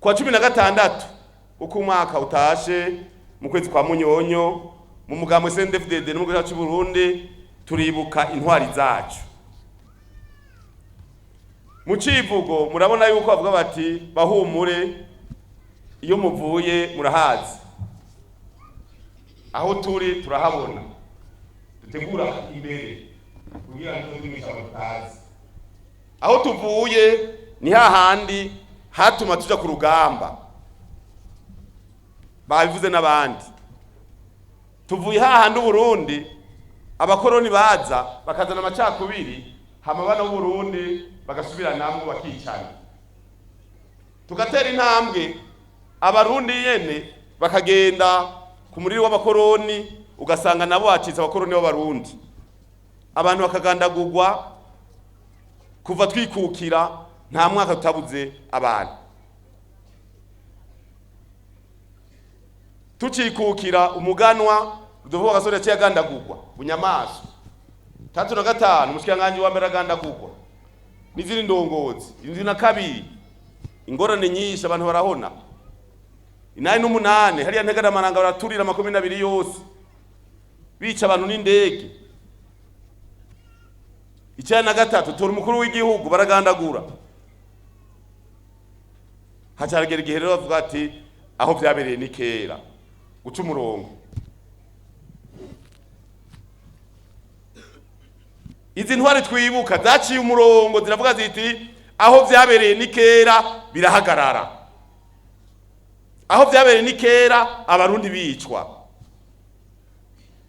Kwa 16 uko umwaka utashe, mu kwezi kwa Munyonyo, mu mugambwe CNDD-FDD no mu gihugu cy'u Burundi turibuka intwari zacu. Mu civugo murabona yuko bavuga bati: "Bahumure, iyo muvuye murahazi, aho turi turahabona, dutegura imbere kugira ngo tuzimisha tutazi." Aho tuvuye ni hahandi hatuma tuja ku rugamba, babivuze n'abandi. Tuvuye hahandi Uburundi abakoroni baza bakazana amacakubiri, hama bana b'Uburundi bagasubiranamwo, bakicana. Tugatera intambwe, Abarundi nyene bakagenda ku muriri w'abakoroni, ugasanga nabo bacitse abakoroni b'Abarundi, abantu bakagandagurwa. Kuva twikukira nta mwaka tutabuze abantu. Tucikukira, umuganwa Rudovo Gasore yaciye agandagurwa bunyamaswa. 35 umushikiranganji wa mbere agandagurwa n'izindi ndongozi. 72 ingorane nyinshi, abantu barahona. 88 hariya Ntegaramaranga baraturira amakomine abiri yose, bica abantu n'indege. 93 tora umukuru w'igihugu, baragandagura. Hacaragera igihe rero bavuga ati: "Aho vyabereye ni kera, guca umurongo." Izi ntwari twibuka zaciye umurongo, ziravuga ziti: "Aho vyabereye ni kera, birahagarara. Aho vyabereye ni kera, Abarundi bicwa.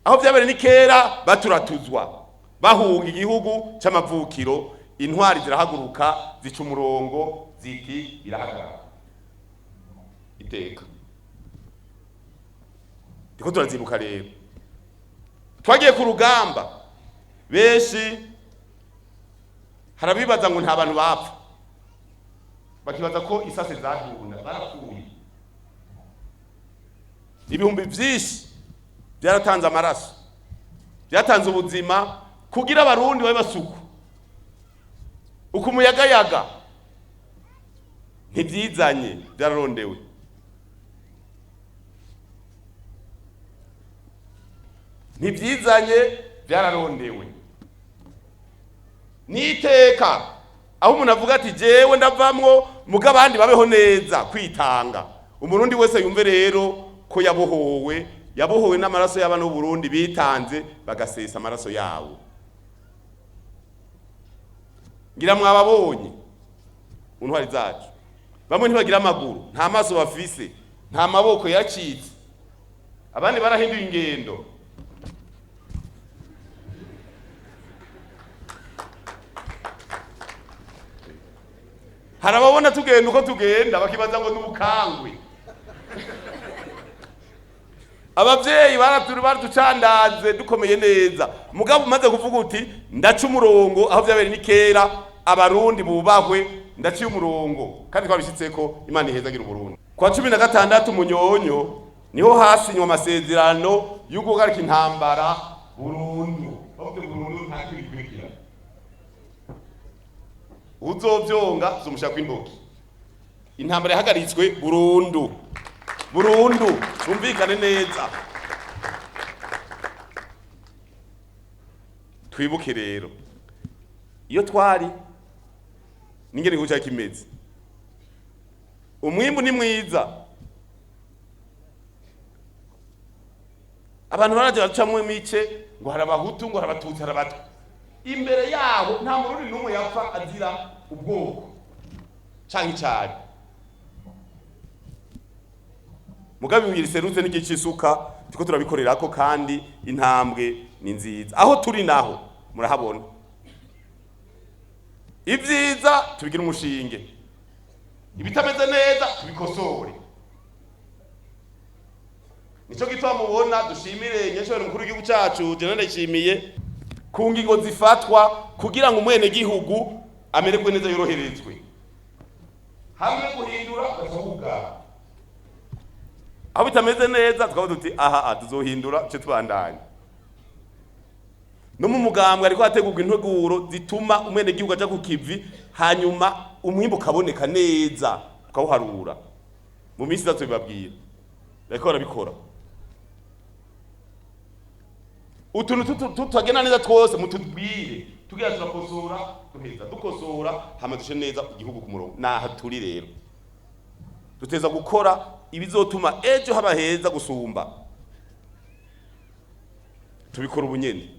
Aho vyabereye ni kera, baturatuzwa, bahunga igihugu c'amavukiro." Intwari zirahaguruka, zica umurongo, ziti: "Birahagarara." Iteka ndiko turazibuka rero. Twagiye ku rugamba benshi. Harabibaza ngo nta bantu bapfa, bakibaza ko isase zadunda. Barapfuye ibihumbi vyinshi, byaratanze amaraso, byatanze ubuzima kugira Abarundi babe basuku. Uko umuyagayaga ntibyizanye, byararondewe. Ntibyizanye, byararondewe. Niteka aho umuntu avuga ati: "Jewe ndavamwo, muga abandi babeho neza." Kwitanga, Umurundi wese yumve rero ko yabohowe, yabohowe n'amaraso y'abana b'Uburundi bitanze, bagasesa amaraso yabo. Ngira mwababonye intwari zacu, bamwe ntibagira amaguru, nta maso bafise, nta maboko, yacitse, abandi barahinduye ingendo. Hari ababona tugenda uko tugenda, bakibaza ngo n'ubukangwe. Abavyeyi baraducandaze dukomeye neza, mugabo umaze kuvuga uti: "Ndaca umurongo, aho vyabereye ni kera, Abarundi bubahwe, ndaciye umurongo." Kandi twabishitseko. Imana ihezagira Uburundi. Kwa 16 Munyonyo niho hasinywa amasezerano yo guhagarika intambara burundu. Bavuze burundu, nta kibikurikira. Uzovyonga tuzomushaka intoki. Intambara yahagaritswe burundu, burundu, tumvikane neza. Twibuke rero iyo twari n'ingene igihugu cyacu kimeze. Umwimbu ni mwiza, abantu baraje bacamwo imice, ngo hari Abahutu, ngo hari Abatutsi, hari Abatwa. Imbere yaho nta Murundi n'umwe yapfa azira ubwoko canke icari. Mugabe ibuye riserutse n'igice isuka, turiko turabikorerako, kandi intambwe ni nziza. Aho turi naho murahabona. Ibyiza tubigira umushinge, ibitameze neza tubikosore. Nico gituma mubona dushimire nyeshuri mukuru w'igihugu cacu General Ndayishimiye ku ngingo zifatwa kugira ngo umwene gihugu amererwe neza, yoroherezwe. Hamwe guhindura ugaca, aho bitameze neza tukavuga tuti: "Aha tuzohindura." Ce tubandanya no mu mugambwe, ariko hategurwa integuro zituma umwenegihugu aja ku kivi, hanyuma umwimbu ukaboneka neza, ukawuharura. Mu minsi iza tubibabwira, bariko barabikora. Utuntu tutagenda neza twose mutubwire, tugira turakosora, duheza dukosora, hama dushe neza igihugu ku murongo. Naha turi rero, duteza gukora ibizotuma ejo haba heza gusumba. Tubikora ubunyene.